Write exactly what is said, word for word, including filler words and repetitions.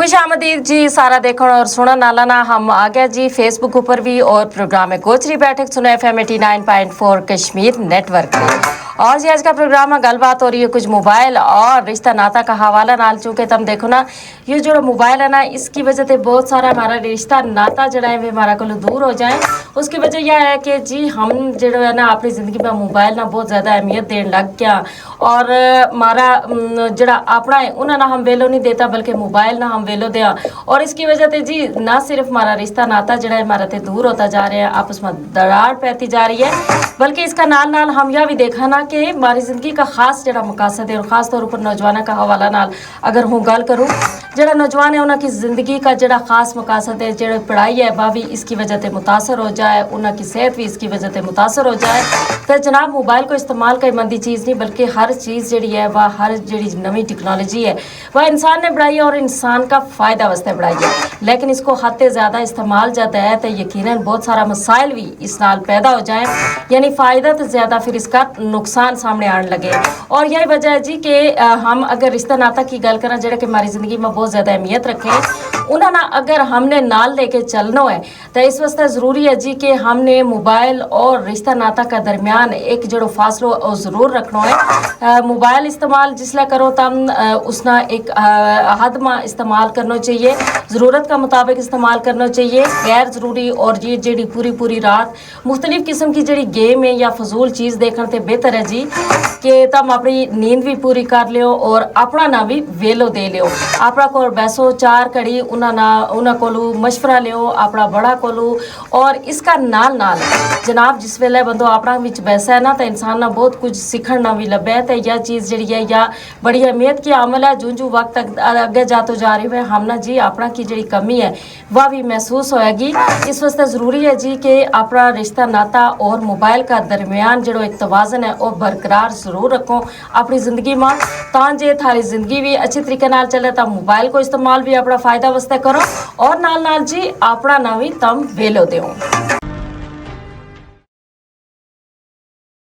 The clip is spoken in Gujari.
شامدید جی سارا دیکھن اور سنن آلا نا، ہم آ گیا جی فیس بک اپر بھی اور پروگرام ہے گوچری بیٹھک سنو ایف ایم ایٹی نائن پوائنٹ فور کشمیر نیٹ ورک پہ۔ اور جی آج کا پروگرام میں گل بات ہو رہی ہے کچھ موبائل اور رشتہ ناتا کا حوالہ نال، چونکہ تم دیکھو نا، یہ جو موبائل ہے نا، اس کی وجہ سے بہت سارا ہمارا رشتہ ناتا جڑا ہے وہ ہمارا کو دور ہو جائیں۔ اس کی وجہ یہ ہے کہ جی ہم جڑو ہے نا اپنی زندگی میں موبائل نا بہت زیادہ اہمیت دین لگ گیا۔ اور ہمارا جڑا اپنا ہے انہاں نا ہم ویلو نہیں دیتا بلکہ موبائل نا ہم ویلو دیاں۔ اور اس کی وجہ سے جی نہ صرف ہمارا رشتہ ناتا جڑا ہے ہمارا تے دور ہوتا جا رہا ہے، آپس میں دراڑ پیتی جا رہی ہے، بلکہ اس کا نال نال ہم یہ بھی دیکھا نا کہ ہماری زندگی کا خاص جڑا مقاصد ہے اور خاص طور پر نوجوانوں کا حوالہ نال اگر ہوں گل کروں، جڑا نوجوان ہے انہاں کی زندگی کا جڑا خاص مقاصد ہے، جڑا پڑھائی ہے وہ بھی اس کی وجہ سے متاثر ہو جائے، انہاں کی صحت بھی اس کی وجہ سے متاثر ہو جائے۔ تو جناب، موبائل کو استعمال کوئی مندی چیز نہیں بلکہ ہر چیز جڑی ہے وہ ہر جڑی نوی ٹیکنالوجی ہے وہ انسان نے بنائی ہے اور انسان کا فائدہ واسطے بنائی ہے، لیکن اس کو حد سے زیادہ استعمال جاتا ہے تو یقیناً بہت سارا مسائل بھی اس نال پیدا ہو جائیں، یعنی فائدہ تو زیادہ پھر اس کا نقصان سامنے آن لگے۔ اور یہی وجہ ہے جی کہ ہم اگر رشتہ ناتا کی گل کریں جڑا کہ ہماری زندگی میں بہت زیادہ اہمیت رکھیں، انہاں نا اگر ہم نے نال لے کے چلنو ہے تو اس واسطے ضروری ہے جی کہ ہم نے موبائل اور رشتہ ناتا کا درمیان ایک جڑو فاصلو ضرور رکھنو ہے۔ موبائل استعمال جس لے کرو تم اس نا ایک حد ما استعمال کرنو چاہیے، ضرورت کا مطابق استعمال کرنو چاہیے۔ غیر ضروری اور یہ جڑی پوری پوری رات مختلف قسم کی جڑی گیم ہے یا فضول چیز دیکھن تے بہتر ہے جی کہ تم اپنی نیند بھی پوری کر لیو اور اپنا نا بھی ویلو دے لیو۔ اپنا کول بیسو، چار کڑی انہاں نا انہاں کولو مشورہ لیو اپنا بڑا کولو۔ اور اس کا نال نال جناب جس ویلے بندو اپنا وچ بیسا ہے نا تو انسان نا بہت کچھ سیکھن نا بھی لبھے ہے۔ تو یہ چیز جڑی ہے یا بڑی اہمیت کی عمل ہے جوں جوں وقت اگے جاتو جا رہی ہوئے ہم نا جی اپنا کی جڑی کمی ہے وہ بھی محسوس ہوئے گی۔ اس واسطے ضروری ہے جی کہ اپنا رشتہ ناتا اور موبائل کا درمیان جڑو ایک توازن ہے وہ برقرار ضرور رکھو اپنی زندگی ما، تاں جے تھاری زندگی بھی اچھی طریقے نال چلے تاں موبائل کو استعمال بھی اپنا فائدہ واسطے کرو اور نال نال جی اپنا نا بھی تم ویلو دیو۔